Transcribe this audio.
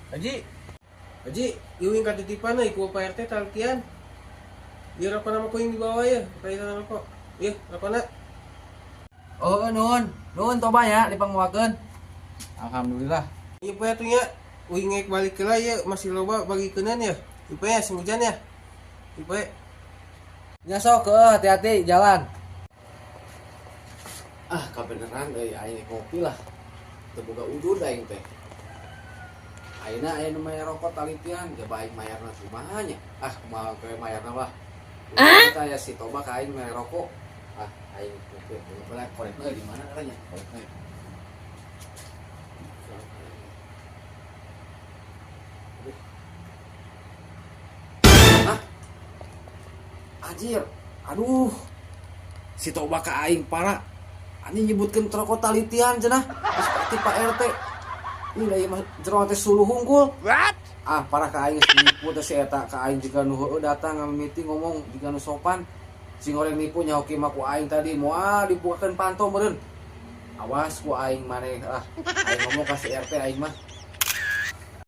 Haji, Haji, ieu uing katitipan euy ku Pak RT talitian. Ieu rokona mah kuing dibawa ya, kaitan rokok. Ieu rokona. Oh, nuhun. Nuhun, Toba ya dipangmawakeun. Alhamdulillah. Ieu poe atuh nya, uing ngek balik heula ieu masih loba bagikeunana ya. Ieu poe ya sing hujan ya. Ieu poe. Nya sok, hati-hati jalan. Ah, kabeneran euy, aing ngopi lah. Teu boga udud aing teh. Ayeuna aya nu mayar rokok talitian, jaba aing mayarna kumaha nya? Ah, kumaha ke mayarna lah. Kita ya si Toba ka aing mayar rokok. Ah, aing ngopi boleh korekna di mana katanya? Korekna. Ah. Anjir. Aduh. Si Toba ka aing parah. Anjing nyebutkeun rokok talitian cenah. Geus pati Pak RT. Ih, da ieu mah jero teh suluh hungkul. What? Ah, parah ka aing geus nipu teh si eta ka aing jiga nu heueuh datang ngamimiti ngomong jiga nu sopan. Sing goreng nipu nyaho kieu mah ku aing tadi moal dibukakeun panto meureun. Awas ku aing maneh ah. Aing ngomong ka si RT aing mah.